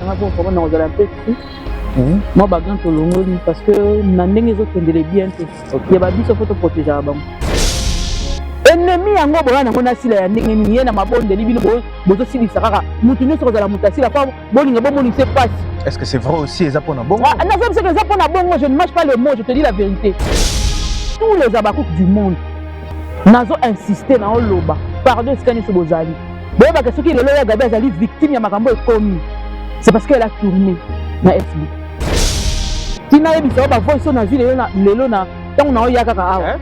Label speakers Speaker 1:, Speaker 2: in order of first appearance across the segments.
Speaker 1: Nga po vraiment nakozala un peu triste. Mwa bagrand tolongoli parce que na ndenge ezokendele bien te. Ya babiso fo toprotegeaka bango. Ennemi yango boya nango nasila ya ndenge nini? Ye na mabondeli bino bozosilisa kaka motu nyonso kozala moto asila po bolinga bomonisa mpasi.
Speaker 2: Est-ce que c'est vrai aussi eza mpona bongo?
Speaker 1: Ah, naza biso eza mpona bongo. Je ne mâche pas le mot, je te dis la vérité. Tous les abakouk du monde, nazo insister na oloba pardon, esika nyonso bozali, boyebaka soki lelo ya Gabi azali victime ya makambo ekomi, c'est parce qu'elle a tourné na SB. Ntina yebisa yo bavoice oyo nazwi lelo na lelo na ntango na oya kaka awa.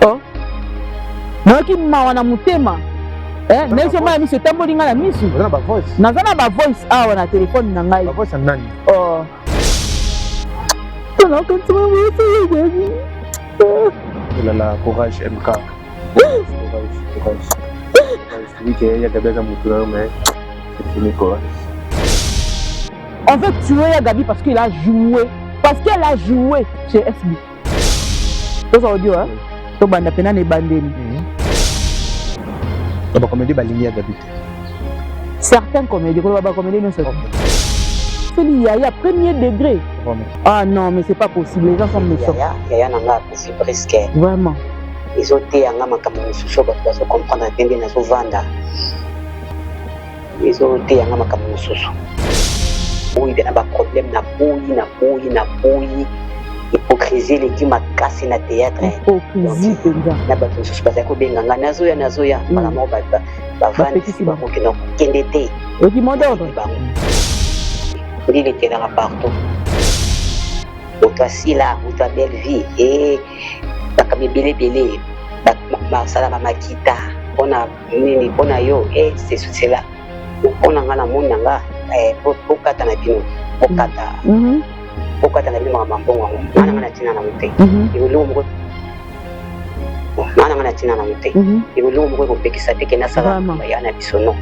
Speaker 1: Oh. Nayoki mawa na motema. Eh, nayebi mai ya miso etamboli ngai na misu.
Speaker 2: Oza na bavoice?
Speaker 1: Naza na bavoice awa na telefone na ngai.
Speaker 2: Bavoice ya nani?
Speaker 1: Oh. Gabi.
Speaker 2: Olala, courage MK, courage, courage, courage. Oui ke ya Gabi aza motu na yo, mais c'est fini, courage.
Speaker 1: On veut tuer ya Gabi parce qu'il a joué, parce qu'elle a joué chez SB. Toza audio, hein? Tobanda mpena na ebandeli.
Speaker 2: Na bacomédie balingi ya Gabi te?
Speaker 1: Certains comédiens, koloba bacomédie nyonso te. Seli yaya premier degré.
Speaker 2: Vraiment.
Speaker 1: Ah non, mais c'est pas possible, les gens sont méchants.
Speaker 3: Yaya, yaya na nga akufi presque.
Speaker 1: Vraiment.
Speaker 3: Ezoteya nga makambo mosusu oyo bato bazocomprendre te. Nde nazovanda, ezoteya nga makambo mosusu oyo na baproblème. Naboyi, naboyi, naboyi hypocrisie eleki makasi na théâtre.
Speaker 1: Hypocrisie mpenza.
Speaker 3: Na bato mosusu bazali kobenga nga, nazoya, nazoya, mbala moko bavandisi bakokende kokende te.
Speaker 1: Oki mot d'ordre.
Speaker 3: Bango ndili etelaka partout. Moto asila, moto ya belle vie e makambo ebele ebele, basala bamakita mpona nini? Mpona yo e cela. Mpona nga, na moni na nga, bokata na bino, bokata, bokata na bino makambo ya mbongo yango. Nga na nga na ntina nango te. Eloko moko nga na nga na ntina nango te. Eloko moko ekopekisa te ke nasala ya na biso, non.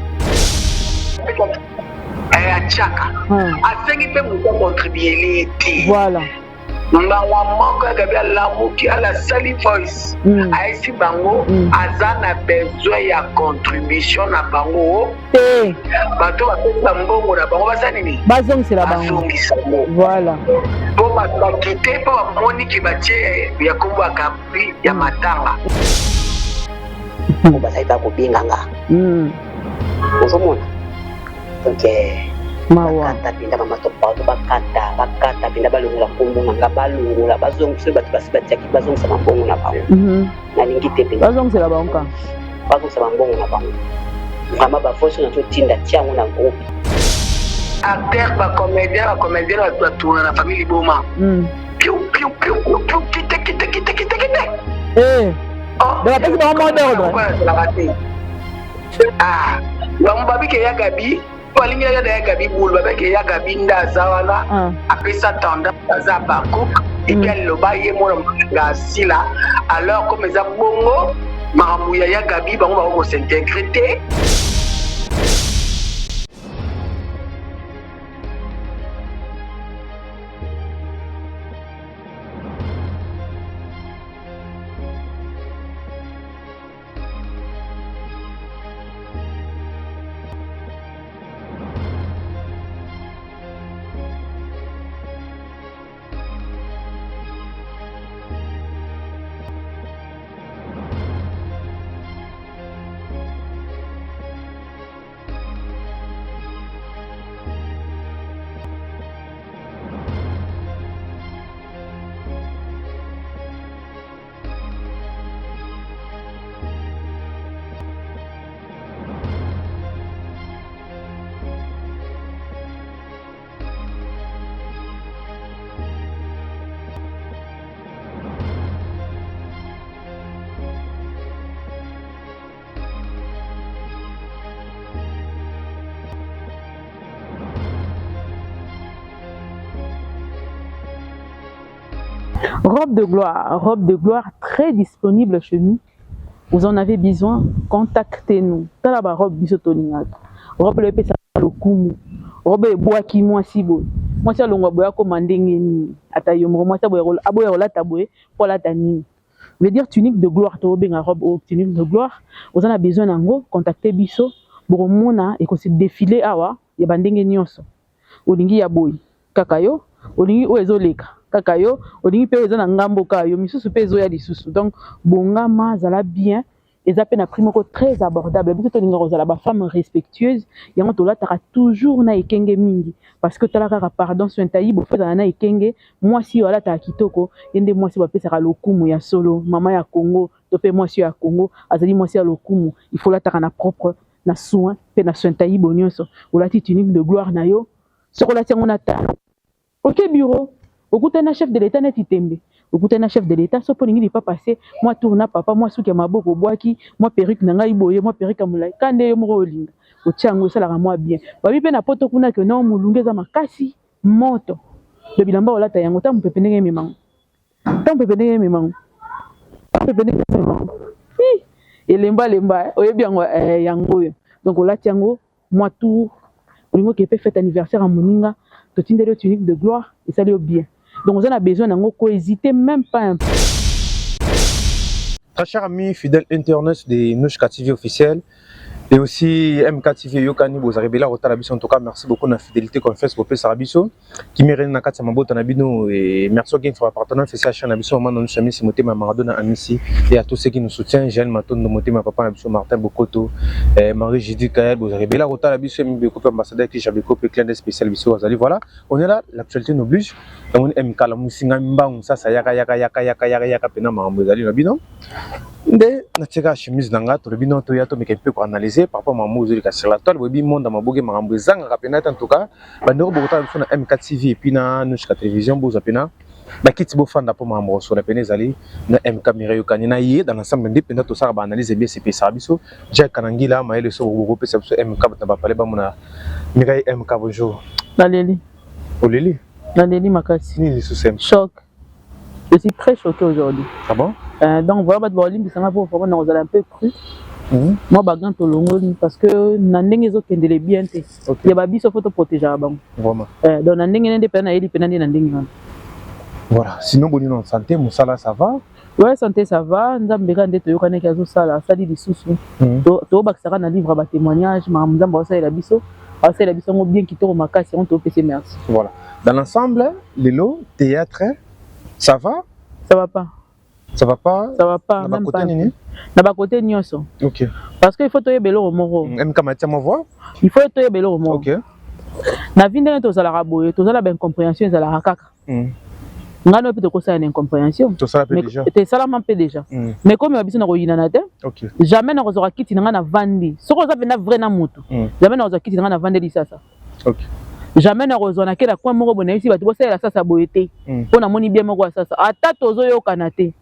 Speaker 4: Atiaka asengi mpe moto acontribuele te.
Speaker 1: Voilà.
Speaker 4: Mbala moko ya Gabi alamuki, alasali voice, ayesi bango aza na besoin ya contribution na bango
Speaker 1: te.
Speaker 4: Bato bapesa mbongo na bango baza nini?
Speaker 1: Bazongisela bango.
Speaker 4: Bazongisa ngo.
Speaker 1: Voilà.
Speaker 4: Mpo bato bakite, mpo bamoniki batie ya kombo ya Gabi ya matanga.
Speaker 3: Po bazali kaka kobenga nga. Ozomona, donc
Speaker 1: mawa.
Speaker 3: Bakata mpenza mama to pardon, bakata, bakata mpenza, balongola nkombo na nga, balongola, bazongisa oyo bato basi batiaki, bazongisa bambongo na bango. Nalingi te mpenza.
Speaker 1: Bazongisela bango ka.
Speaker 3: Bazongisa bambongo na bango vraiment. Bavoice oyo nazotinda, tia yango na groupe.
Speaker 4: Acteur, bacomédien, bacomédien bato batourna na famille liboma. Piu piu piu piu piu, kite kite kite kite kite.
Speaker 1: Eh. Donc bapesi bango mot d'ordre.
Speaker 4: Ezalaka te. Ah, bango babike ya Gabi balingi ya ya Gabi bulu, babike ya Gabi nde aza wana. Apesa tendance aza bakuk et puis aloba ye mwana nga asila. Alors comme eza bongo makambo ya ya Gabi, bango bako kos'intégrer te.
Speaker 1: Robe de gloire, robe de gloire très disponible chez nous. Vous en avez besoin, contactez-nous. Tala ba robe biso tolingaka. Robe le pesa lokumu. Robe ebwaki mwasi boye. Mwasi alongwa boye akoma ndenge nini? Ata yo moko mwasi aboye aboye kolata boye po alata nini? Veut dire tunique de gloire, tobenga robe oyo tunique de gloire. Oza na besoin nango, contactez biso. Bokomona ekosi défiler awa ya bandenge nyonso. Olingi ya boye, kaka yo. Olingi oyo ezoleka, kaka yo. Olingi mpe oyo eza na ngambo, kaka yo. Misusu mpe ezoya lisusu. Donc bongama, zala bien. Eza mpe na prix moko très abordable. Biso tolingaka kozala bafemme respectueuse, yango tolataka toujours na ekenge mingi, parce que tala kaka, pardon, sointayi bofo ezala na ekenge. Mwasi oyo alataka kitoko, ye nde mwasi bapesaka lokumu ya solo. Mama ya Congo to mpe mwasi oyo ya Congo azali mwasi ya lokumu. Il faut lataka na propre, na soin mpe na sointayibo nyonso. Olati tunique de gloire na yo, soki olati yango na talo, oke bureau, okutani na chef de l'État neti tembe, okutani na chef de l'État. So mpo olingi lipapa se mwa tour na papa, mwa suki ya maboko, obwaki mwa perruque na ngai boye, mwa perruque ya molai ka nde yo moko olinga otia yango, esalaka mwa bien. Babi mpe na poto kuna ke no molunge eza makasi, moto do bilamba olata yango, ta mopepe ndenge ememango, ta mopepe ndenge ememango, ta mopepe ndenge ememango, elemba lemba, oyebi yango, yango oyo. Donc olati yango mwa tour, olingi okee mpe fête anniversaire ya moninga, totindeli yo tunique de gloire, esali yo bien. Donc oza na besoin nango, kohésiter même pas un peu.
Speaker 2: Très cher ami fidèle internaute de Nouchka TV officiel et aussi MK TV Yokani Bozaribela Rotala biso, en tout cas merci beaucoup na fidélité, confiance bopesaka biso. Kimere na kati ya mabota na bino et merci again for partenaire officiel chaîne na biso, maman na Amisi Motema Maradona Amisi, et à tous ceux qui nous soutiennent, Jeanne Matondo Motema, papa na biso Martin Bokoto, Marie Judith Kael Bozaribela Rotala biso Mbi Kope ambassadeur qui Jabi Kope clin spécial biso azali. Voilà, on est là, l'actualité nous oblige. Donc MK la musinga mbangu sasa yaka yaka yaka yaka yaka yaka pena makambo ezali na bino. Nde natiaka chemise na nga, tolobi no toya tomeka mpe koanalyse par rapport makambo ozoleka sur la toile. Boyebi monde ya maboke, makambo ezangaka pena te. En tout cas bandeko bokotala biso na MK TV et puis na Nouchka Télévision, bozwa pena bakiti, bofanda mpo makambo kosola pene ezali na MK Mireille Okani na ye. Dans l'ensemble nde mpenza tosalaka baanalyse ebie, esepesaka biso. Jack Kanangila mayele so bokopesa biso MK, bato na bapale bamona Mireille MK. Bonjour.
Speaker 1: Naleli.
Speaker 2: Oleli?
Speaker 1: Naleli makasi.
Speaker 2: Nini lisusu, MK?
Speaker 1: Choc, je suis très choquée aujourd'hui.
Speaker 2: Ah bon?
Speaker 1: Donc voilà, bato baolimbisanga mpo vraiment nakozala un peu cru. Mwa bagants tolongoli, parce que na ndenge ezokendele bien te. Ya babiso, faut toprotégeaka bango. Donc na ndenge nde mpena nayeli mpena nde na ndenge wana.
Speaker 2: Voilà, sinon boni na santé, mosala ça va?
Speaker 1: Ouais, santé ça va. Nzambe kaka nde toyokanaki, azosala, asali lisusu. Tobakisaka na livre ya batémoignage, makambo Nzambe aosalela biso, aosalela biso yango bien, kitoko makasi, yango topesi merci.
Speaker 2: Voilà, dans l'ensemble lelo théâtre ça va?
Speaker 1: Ça va pas.
Speaker 2: Ça va pas?
Speaker 1: Ça va pas.
Speaker 2: Na bakote nini?
Speaker 1: Na bakote nyonso. Parce que il faut toyeba eloko moko.
Speaker 2: MK matia ma voix.
Speaker 1: Il faut toyeba eloko moko. Na vie, ndenge tozalaka boye, tozala baincompréhension, ezalaka kaka. Ngai no mpe tokosala na incompréhension.
Speaker 2: Tosala mpe déjà.
Speaker 1: Esalama mpe déjà. Mais komema biso na koyinana te. Jamais nakozwaka kiti na ngai na vandi. Soki oza mpenza vrai na motu, jamais nakozwa kiti na ngai na vandeli sasa. Jamais nakozwa nake na coin moko boye, nayebisi bato bosalela sasa boye te, mpo namoni bien moko ya sasa. Ata tozoyokana te,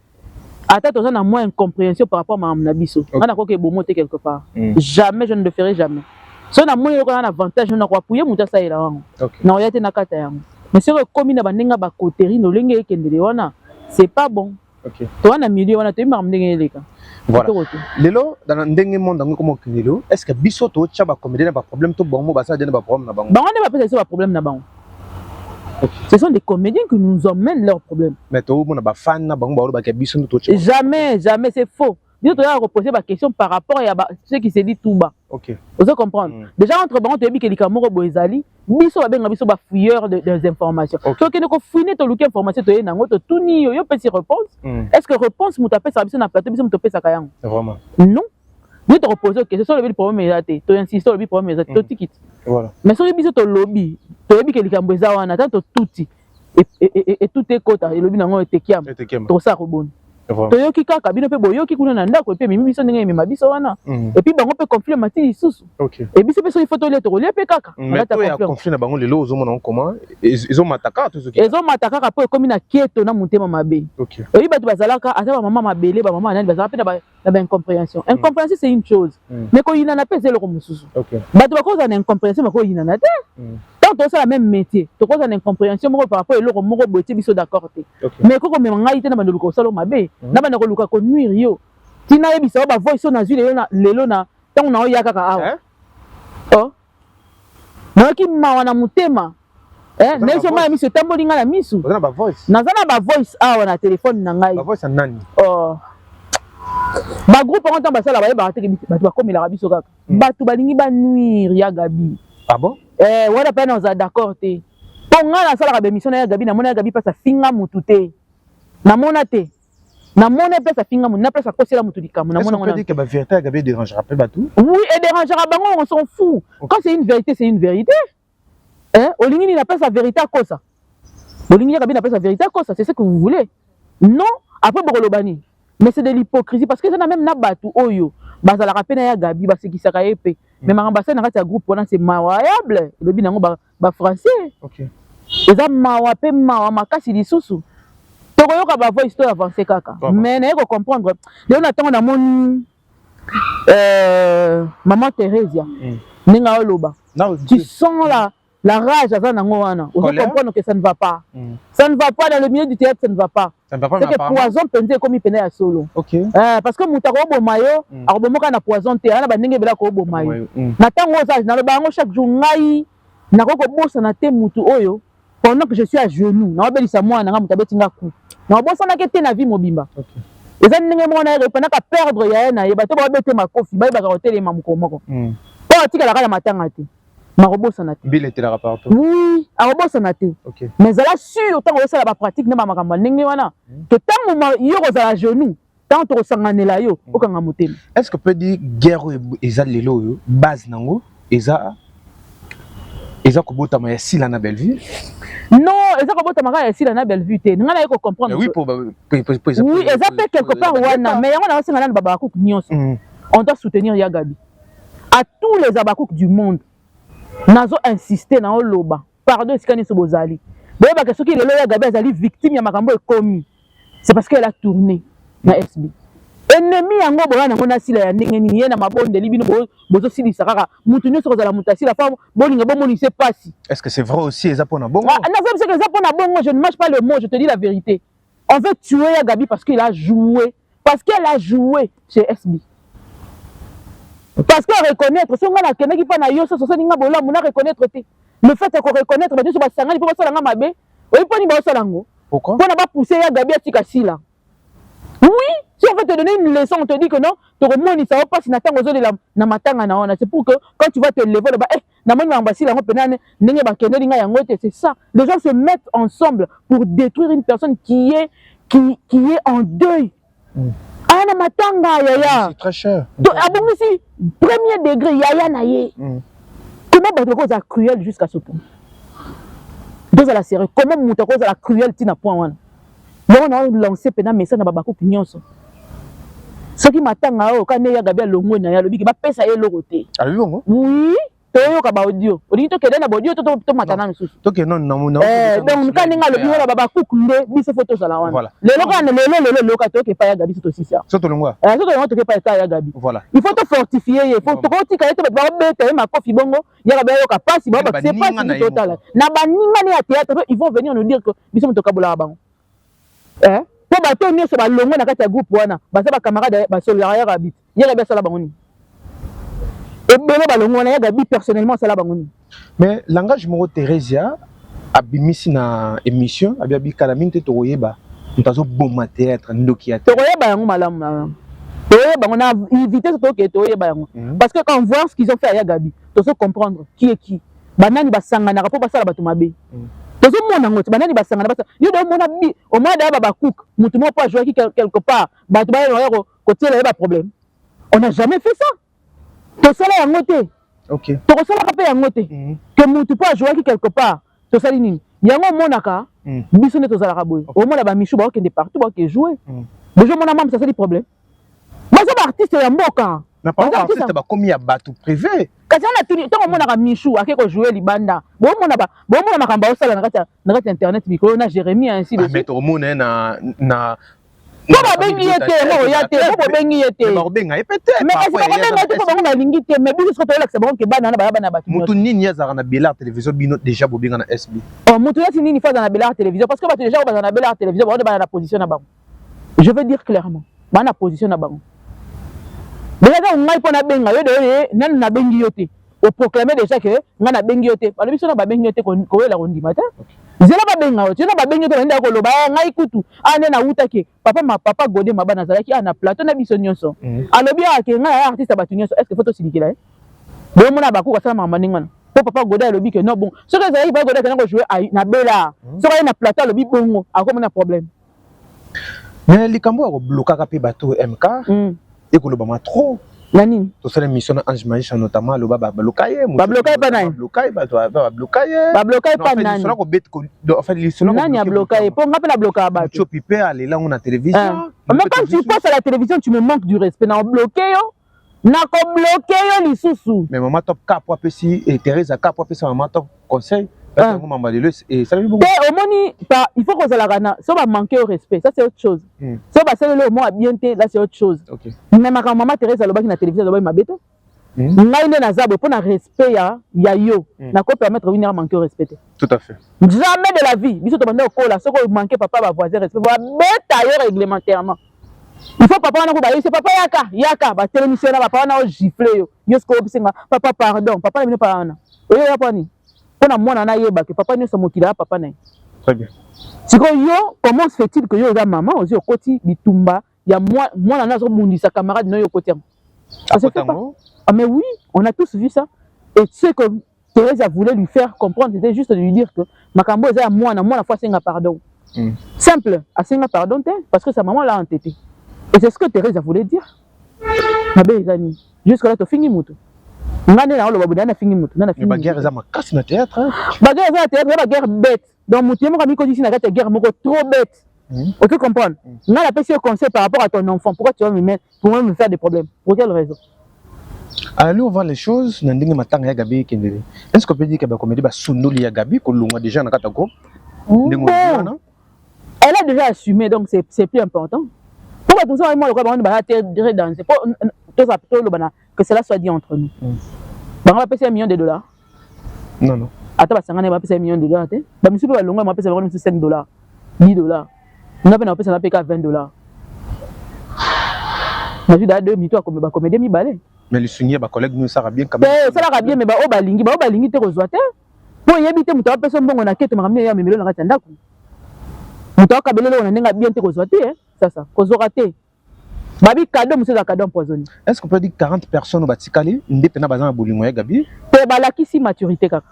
Speaker 1: ata toza na mwa incompréhension par rapport makambo na biso, ngai nakoki ebomo te quelque part. Jamais, je ne le ferai jamais. So namoni eloko na avantage, na koappuyer moto asalela wango, nakoya te na kata yango. Mais soki ekomi na bandenge ya bacoterie, lolenge ekendele wana, c'est pas bon. Toza na milieu wana, toyebi makambo ndenge eleka.
Speaker 2: Voilà, lelo na ndenge monde yango ekoma okende lelo, est ce que biso totya bacomédien na baproblème to bango basala de na baproblème na bango?
Speaker 1: Bango nde bapesa biso baproblème na bango. Ce sont des comédiens qui nous emmènent leurs problèmes.
Speaker 2: Mais toomona bafan na bango balobaka biso nde totya.
Speaker 1: Jamais, jamais, c'est faux. Biso toyaka kopose baquestion par rapport ya ce qui se dit tout bas. Ozo comprendre? Déjà entre bango toyebi ke likambo moko boye ezali. Biso babenga biso bafouilleurs des informations. Tokende kofouiner, toluki information, toye nango, totuni yo, yo opesi réponse. Est ce que réponse moto apesaka biso na plateau, biso moto opesaka yango?
Speaker 2: Vraiment?
Speaker 1: Non. Biso tokopose question, so olobi problème eza te, toinsiste, olobi problème eza te, totiki te. Mais soki biso tolobi, toyebi ke likambo eza wana, ata totuti etuti, ekota, elobi nango etekiama, tokosala koboni. Toyoki kaka bino mpe boyoki kuna na ndako, epe ememi biso ndenge emema biso wana. Et puis bango mpe conflit mati lisusu. E biso mpe soki faut tolia, tokolia mpe kaka.
Speaker 2: Conflit na bango lelo ozomona comment? Ezomata kaka?
Speaker 1: Ezomata kaka mpo ekomi na kieto na motema mabe. Oyebi bato bazalaka, ata bamama mabele, bamama nani, bazalaka mpe na baincompréhension. Incompréhension, c'est une chose, mais koyinana mpe eza eloko mosusu. Bato bakozala na incompréhension, bakoyinana te. Tant tozosala même métier, tokozala na incompréhension moko par rapport eloko moko boye, tie biso d'accord te, mais ekokomema ngai te na banda koluka kosala mabe, na banda koluka konuire yo, ntina yebisa yo bavoice oyo nazwi lelo na lelo na ntango na oya kaka awa. Oh, nayoki mawa na motema, nayeso mai ya miso etamboli ngai na misu. Naza na bavoice awa na telefone na ngai. Oh. Bagroupe yango ntango basala, bayebaka te bato bakomelaka biso kaka. Bato balingi banuire ya Gabi.
Speaker 2: Ah bon?
Speaker 1: Eh, wana mpe naza d'accord te, mpo ngai nasalaka baémission na ya Gabi. Namona ya Gabi mpasi afinga mutu te, namona te, namona place afinga mutu na place akosela mutu likambo.
Speaker 2: Namona ngo que ba vérité ya Gabi dérangera pe bato.
Speaker 1: Oui, edérangera bango, on s'en fout. Quand c'est une vérité, c'est une vérité, hein. Olingi nini? Na place ya vérité akosa? Bolingi ya Gabi na place ya vérité akosa? C'est ce que vous voulez, non? Après bokoloba nini? Mais c'est de l'hypocrisie, parce que eza na même na bato oyo bazalaka mpe na ya Gabi, basekisaka ye mpe, mais makambo asali na kati ya groupe wana, c'est mawayable. Elobi nango bafrançais. Eza mawa mpe mawa makasi. Lisusu tokoyoka bavoice to avance kaka, mais naye kocomprendre lelo na ntango namoni maman Thérésia, ndenge aoloba, tu sens la rage aza nango wana, ozo comprendre que ça ne va pas. Ça ne va pas dans le milieu du théâtre, ça ne va pas. C'est que poison mpenza ekomi mpena ya solo. Parce que moto akoboma yo, akobomaka na poison te, aya na bandenge ebele akoboma yo. Na ntango oza, naloba yango chaque jour, ngai nakoki kobosana te mutu oyo, pendant que je suis à genoux naobelisa mwana nanga, moto abeti nga coup, naobosanaki te na vie mobimba. Eza ndenge moko na ye, pendant ka perdre ya ye na ye, bato baobete makofi, bayebaka kotelema mokolo moko mpo atikalaka na matanga te, makobosana te.
Speaker 2: Mbila etelaka partout.
Speaker 1: Oui, akobosana te. Mais ezala sûr, ntango osala bapratique na bamakambo ya ndenge wana, ke ntango yo kozala genou, ntango tokosanganela yo, okanga motema.
Speaker 2: Est ce que peut dire guerre oyo eza lelo oyo, base nango eza kobotama ya Sila na Bellevue?
Speaker 1: Non, eza kobotama kaka ya Sila na Bellevue te. Ngai naye kocomprendre.
Speaker 2: Oui, po
Speaker 1: Oui, eza mpe quelque part wana, mais yango naosenga nanu babakuku nyonso, on doit soutenir ya Gabi. À tous les abakuku du monde, nazo insister, naoloba, pardon, esika nyonso bozali, boyebaka soki lelo ya Gabi azali victime ya makambo ekomi, c'est parce qu'elle a tourné na SB. Ennemi yango boya nango na Sila ya ndenge nini? Ye na mabondeli, bino bozosilisa kaka mutu nyonso kozala moto asila fa bolinga bomonisa pasi.
Speaker 2: Est ce que c'est vrai aussi, eza mpona bongo?
Speaker 1: Naza biso eza mpona bongo. Je ne mâche pas le mot, je te dis la vérité. On veut tuer ya Gabi parce qu'il a joué, parce qu'elle a joué chez SB, parce que reconnaître so ngai nakendaki mpa na yo, so sosali nga bolamu, na reconnaître te. Le fait ya koreconnaître, bato nyonso basangani mpo basala nga mabe. Oyi mponi baosala yango? Mpona bapousse ya Gabi atika Sila. Oui, si on veut te donner une leçon, on te dit que non, tokomonisa yo mpasi na ntango ozolela na matanga na wana. C'est pour que quand tu vas te lever, loba: eh, namoni makambo asila yango mpena ndenge bakendeli ngai yango te. C'est ça, les gens se mettent ensemble pour détruire une personne qui est en deuil. Aya na matanga yaya.
Speaker 2: C'est très cher.
Speaker 1: Abongisi premier degré yaya na ye. Comment bato bakozala cruel jusqu'à ce point? Tozala sérieux, comment moto akozala cruel ntina point wana? Yango na lance mpena message na babakuku nyonso: soki matanga oyo ka nde ya Gabi alongwe na ye, alobiki bapesa ye eloko te.
Speaker 2: Alobi bongo?
Speaker 1: Oui, toyoka baaudio. Olingi tokende na baaudio to tomata nanu susu?
Speaker 2: Tokende nanu.
Speaker 1: Donc ka ndenge alobi wana, babakuku nde biso fo tozala wana lelo kaka, lelo lelo lelo kaka toyoka epai ya Gabi. So tosisi.
Speaker 2: So tolongwa.
Speaker 1: So tolongwa, toke epai ya Gabi. Il faut tofortifie ye, faut tokotika ye te. Bato bakobeta ye makofi bongo, ya Gabi ayoka pasi, bao bakise pasi. Totala na baningani ya théâtre, ils vont venir nous dire que biso moto tokabolaka bango mpo bato nyonso balongwe na kati ya groupe wana, baza bacamarade, basololaka ya Gabi. Ya Gabi asala bango nini? Ebele balongwe wana, ya Gabi personnellement asala bango nini?
Speaker 2: Mais langage moko Thérésia abimisi na émission, abi abikala mingi te, tokoyeba moto azoboma théâtre, ndoki ya
Speaker 1: Tokoyeba yango malamu, toyeba yango na vitesse toke, toyeba yango, parce que quand on voit ce qu'ils ont fait à ya Gabi, tozo comprendre qui est qui, banani basanganaka mpo basala bato mabe. Tozomona yango te, banani basangana basala yo de omona bi omona daya babacook motu moko mpo ajouaki quelque part, bato baya kotiela ye baproblème. On n'a jamais fait ça, tosala yango te. Tokosalaka mpe yango te ke motu mpo ajouaki quelque part, tosali nini? Yango omonaka biso nde tozalaka boye. Omona bamichu baokende partout, baoke jouer bozo omona mamsa asali problème, baza baartiste ya mboka.
Speaker 2: Na par artiste bakomi ya bato privé.
Speaker 1: Kasi wana tuni, ntango omonaka Michu ake kojouer libanda, bomona bomona makambo aosala na kati ya internet mikolo na Jérémie, ainsi de
Speaker 2: suite. Tokomona ye na
Speaker 1: Mpo babengi ye te, ngo oya te mpo bobengi ye te.
Speaker 2: Bakobenga ye pe te.
Speaker 1: Mais kasi bakobenga ye te mpo bango balingi te. Mais biso soki toyolakisa bango ke bana wana baya bana bato.
Speaker 2: Motu nini azalaka na Belar Télévision? Bino déjà bobenga na SB.
Speaker 1: Oh, motu neti nini fo azala na Belar Télévision? Parce que bato déjà oyo bazala na Belar Télévision, bango nde bana na position na bango. Je veux dire clairement, baa na position na bango déjà. Ntango ngai mpo nabenga yo de nanu nabengi yo te, oproclame déjà ke ngai nabengi yo te. Balobi so na babengi yo te, koyela kondima te. Nzela babenga yo te, na babengi yo te, bandi koloba ngai kutu a nde nawutaki papa ma papa Gode Mabana azalaki a na plateau na biso nyonso. Alobi awa ke ngai aya artiste ya bato nyonso. Est ce que faut tosilikela ye? Bomona bakuka asala makambo ndenge wana. Mpo papa Godard alobi ke non, bon, soki ezalaki papa Godard akenda kojouer na Bela, soki aye na plateau alobi bongo, akomona problème.
Speaker 2: Mais likambo ya koblokaka mpe bato, MK, ekolobama trop.
Speaker 1: Na nini?
Speaker 2: Tosala émission na Ange Maisha notamment, aloba babloka ye.
Speaker 1: Babloka ye mpa nani?
Speaker 2: Babloka ye, bato babloka ye.
Speaker 1: Babloka ye mpa nani? Nani abloka ye? Mpo nga mpe nablokaka bato.
Speaker 2: Tiopi mpe alelango na télévision.
Speaker 1: Mais quand tu passes à la télévision, tu me manques du respect, na obloke yo, nakobloke yo lisusu.
Speaker 2: Mais mama Top Kapo apesi, Thérèse Kapo apesi mama Top conseil yango, mama lelo esalami
Speaker 1: bongo. Te, omoni, il faut kozalaka na so bamanke yo respect, ça c'est autre chose. So basaleli oyo mwa bien te, là c'est autre chose. Mais makambo mama Thérèse alobaki na télévision, alobaki mabe te. Ngai nde naza boye mpo na respect ya yo, nakopermettre wini amanke yo respect te.
Speaker 2: Tout à fait.
Speaker 1: Jamais de la vie. Biso tobanda kokola, soki omanke papa bavoisin respect, babeta yo réglementairement. Il faut papa wana ko bayebisi: "Papa, yaka, yaka." Batelemisi yo na papa wana, ogifle yo. Yo sikoyo obisinga: "Papa, pardon." Papa na bino pa wana oyoya mpo nini? Mpo na mwana nayeba ke papa nyonso mokili aya papa na ye.
Speaker 2: Très bien.
Speaker 1: Sikoyo yo, comment se fait-il que yo oza mama, ozwi okoti bitumba ya mwana na azobundisa camarade na yo, okoti yango? Ça se fait pas. Ah mais oui, on a tous vu ça. Et ce que Thérèse a voulu lui faire comprendre, c'était juste de lui dire que makambo eza ya mwana, mwana faut asenga pardon. Simple, asenga pardon te parce que sa maman l'a entêté. Et c'est ce que Thérèse a voulu dire. Mabe eza nini? Jusque là tofingi moto? Nga nde naoloba boye, nafingi moto? Nga nafingi?
Speaker 2: Baguerre eza makasi na théâtre.
Speaker 1: Baguerre eza na théâtre, eza baguerre bête. Donc moto ye moko amikotisi na kati ya guerre moko trop bête. Ok, comprendre. Nga napesi yo conseil par rapport à ton enfant. Pourquoi tu vas me mettre, pour me faire des problèmes? Pour quelle raison?
Speaker 2: Alors, on voit les choses na ndenge matanga ya Gabi ekendeli. Est-ce qu'on peut dire que bacomédie basundoli ya Gabi kolongwa déjà na kati ya groupe ndenge
Speaker 1: Bon. Elle a déjà assumé, donc c'est plus important. Po bato mosusu mwa lokola bango baza te danse po toza toloba na que cela soit dit entre nous. Bango bapesi 1 million de dollars?
Speaker 2: Non.
Speaker 1: Ata basangani, bapesa 1 million de dollars te. Bamisusu mpe balongwa, bapesa bango misusu 5 dollars, 10 dollars. Nga mpe na bapesa na mpe ka 20 dollars. Nazwi daa deux mito bacomédie mibale.
Speaker 2: Mais lisungi ya bacollègue no esalaka bien quand
Speaker 1: même. Te, esalaka bien, mais baoyo balingi, baoyo balingi te kozwa te, mpo oyebi te moto apesa mbongo na keto, makambo ya memelo na kati ya ndako, moto akabela eloko na ndenge ya bien te, kozwa te. Sasa kozwaka te, babi cadeau mosusu eza cadeau empoisonné.
Speaker 2: Est ce qu'on peut dire 40 personnes batikali nde mpena baza na bolingo ya Gabi?
Speaker 1: Te, balakisi maturité kaka.